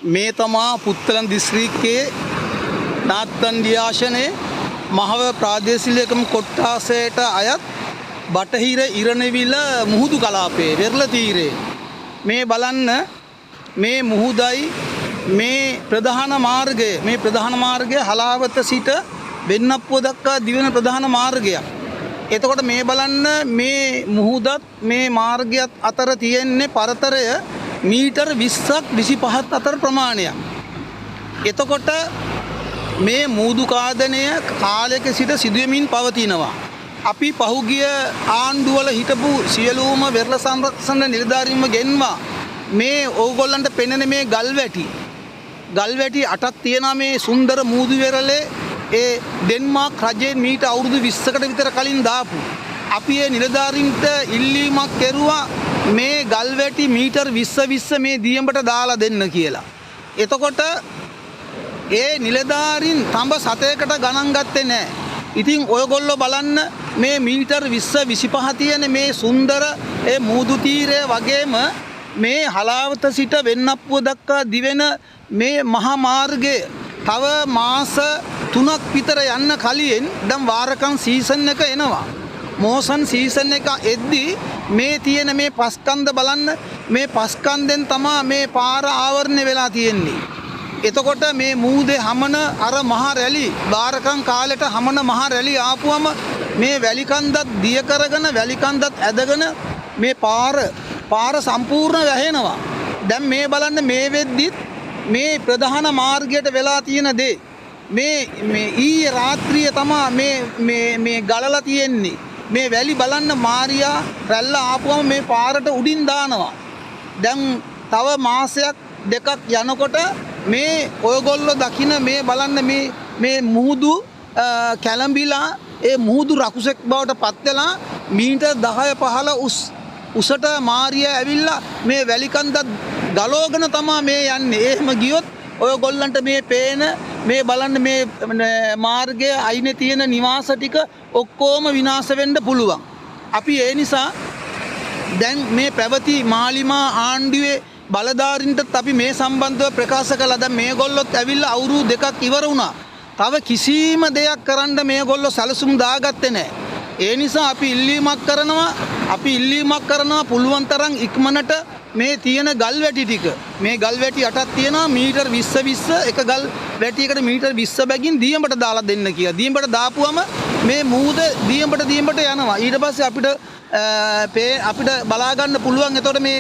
මේ තමා පුත්තලම් දිස්ත්‍රික්කයේ නාත්තන් දියාශනයේ මහව ප්‍රාදේශීය ලේකම් කොට්ටාසයට අයත් බටහිර ඉරණවිල මුහුදු කලාපයේ වෙරළ තීරයේ. මේ බලන්න, මේ මුහුදයි මේ ප්‍රධාන මාර්ගය. මේ ප්‍රධාන මාර්ගය හලාවත සිට වෙන්නප්පුව දක්වා දිවෙන ප්‍රධාන මාර්ගයක්. එතකොට මේ බලන්න, මේ මුහුදත් මේ මාර්ගයත් අතර තියෙන්නේ පරතරය මීටර් 20ක් 25ක් අතර ප්‍රමාණයක්. එතකොට මේ මූදු ඛාදනය කාලයක සිට සිදුවෙමින් පවතිනවා. අපි පහුගිය ආණ්ඩුවල හිටපු සියලුම වෙරළ සංරක්ෂණ නිලධාරීන්ව ගෙන්වා මේ ඕගොල්ලන්ට පෙනෙන මේ ගල් වැටි, ගල් වැටි අටක් තියෙනවා මේ සුන්දර මූදු වෙරළේ, ඒ ඩෙන්මාර්ක් රජයෙන් මීට අවුරුදු 20කට විතර කලින් දාපු. අපි ඒ නිලධාරීන්ට ඉල්ලීමක් කෙරුවා මේ ගල් වැටි මීටර් 20 20 මේ දියඹට දාලා දෙන්න කියලා. එතකොට ඒ නිලධාරීන් තඹ සතයකට ගණන් ගත්තේ නෑ. ඉතින් ඔයගොල්ලෝ බලන්න, මේ මීටර් 20 25 තියෙන මේ සුන්දර ඒ මූදු තීරය වගේම මේ හලාවත සිට වෙන්නප්පුව දක්වා දිවෙන මේ මහා මාර්ගය තව මාස 3ක් විතර යන්න කලින් දැන් වාරකම් සීසන් එක එනවා. මෝසන් සීසන් එක එද්දි මේ තියෙන මේ පස්කන්ද බලන්න, මේ පස්කන්දෙන් තමා මේ පාර ආවරණය වෙලා තියෙන්නේ. එතකොට මේ මූදේ හමන අර මහ රැලි, බාරකම් කාලෙට හමන මහ රැලි ආපුවම මේ වැලි කන්දත් දිය කරගෙන, වැලි කන්දත් ඇදගෙන මේ පාර පාර සම්පූර්ණ වැහෙනවා. දැන් මේ බලන්න, මේ වෙද්දිත් මේ ප්‍රධාන මාර්ගයට වෙලා තියෙන දේ. මේ මේ ඊයේ රාත්‍රිය තමා මේ මේ මේ ගලලා තියෙන්නේ. මේ වැලි බලන්න, මාරියා රැල්ල ආපුවම මේ පාරට උඩින් දානවා. දැන් තව මාසයක් දෙකක් යනකොට මේ ඔයගොල්ලෝ දකින මේ බලන්න, මේ මේ මුහුදු කැළඹිලා ඒ මුහුදු රකුසෙක් බවට පත් වෙලා මීටර් 10 15 උසට මාරිය ඇවිල්ලා මේ වැලි කන්දත් ගලෝගෙන තමා මේ යන්නේ. එහෙම ගියොත් ඔයගොල්ලන්ට මේ පේන මේ බලන්න, මේ මාර්ගයේ අයිනේ තියෙන නිවාස ටික ඔක්කොම විනාශ වෙන්න පුළුවන්. අපි ඒ නිසා දැන් මේ පැවති මාලිමා ආණ්ඩුවේ බලධාරීන්ටත් අපි මේ සම්බන්ධව ප්‍රකාශ කළා. දැන් මේගොල්ලොත් ඇවිල්ලා අවුරුදු 2ක් ඉවර වුණා. තව කිසිම දෙයක් කරන්න මේගොල්ලෝ සැලසුම් දාගත්තේ නැහැ. ඒ නිසා අපි ඉල්ලීමක් කරනවා පුළුවන් තරම් ඉක්මනට මේ තියෙන ගල් වැටි ටික, මේ ගල් වැටි අටක් තියෙනවා, මීටර් 20 20, එක ගල් වැටියකට මීටර් 20 බැගින් දියඹට දාලා දෙන්න කියලා. දියඹට දාපුවම මේ මූද දියඹට දියඹට යනවා. ඊට පස්සේ අපිට අපිට බලා ගන්න පුළුවන්. එතකොට මේ